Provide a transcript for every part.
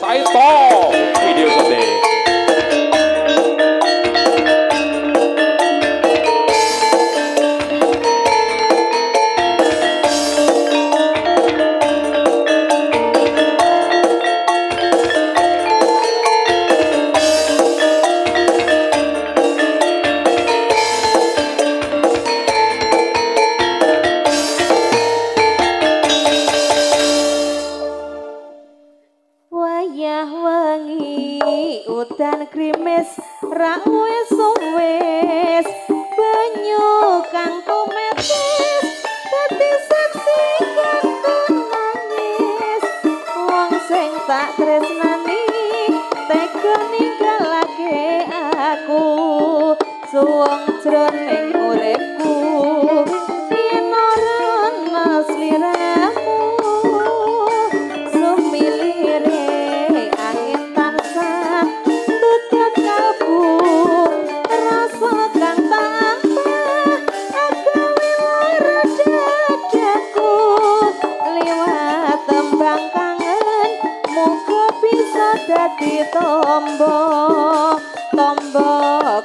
Saito video sate. Udan grimis ra wis wis banyu kang tumetes dadi saksi kang nangis wong sing tak tresnani tega ninggalake aku suwung jroning uripku yen ora ana sliramu sumilire angin tansah tutup kalbu rasa kang tambah agawe lara dadaku liwat tembang kangen muga bisa dadi tombo tombo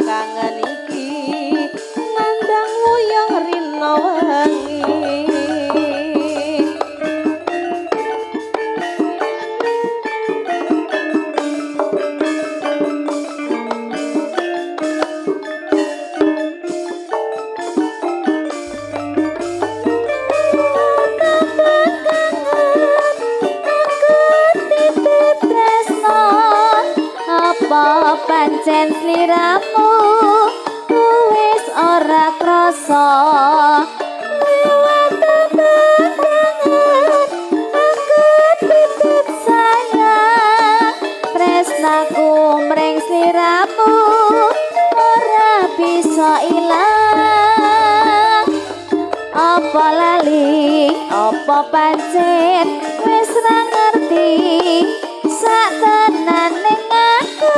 kangen iki nandang wuyung rina wengi. Pancen sliramu wis ora krasa liwat tembang kangen aku titip sayang tresnaku mring sliramu ora bisa ilang apa lali apa pancen wis ra ngerti sak tenane aku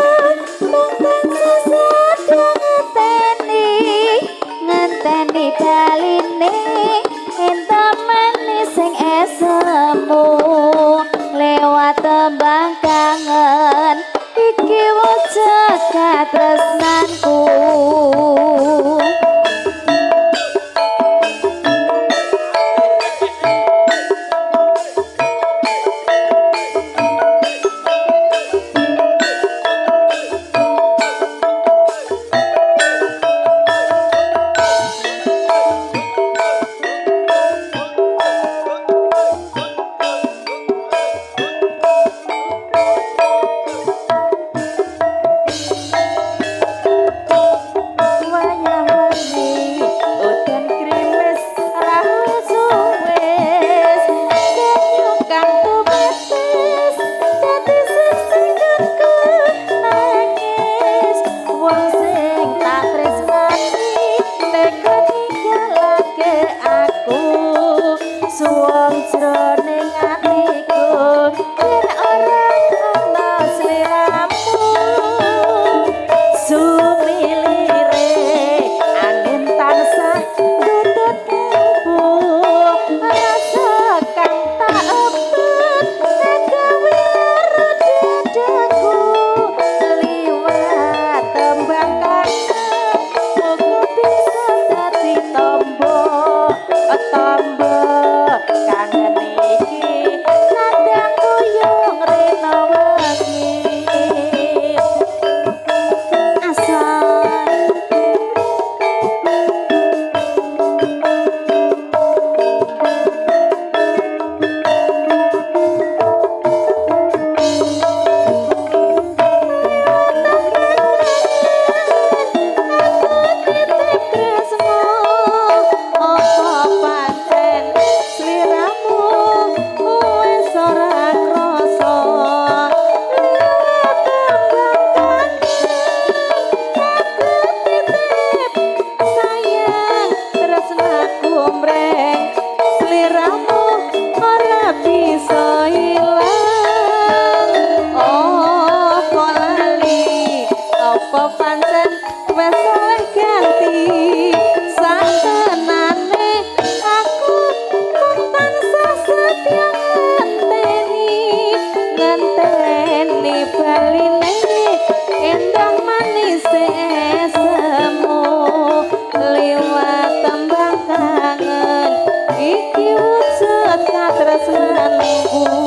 ngenteni baline entuk manis sing esemu lewat tembang kangen iki wujud katresnanku. Ngenteni baline endah manis esemu liwat tembang kangen iki wujud katresnanku.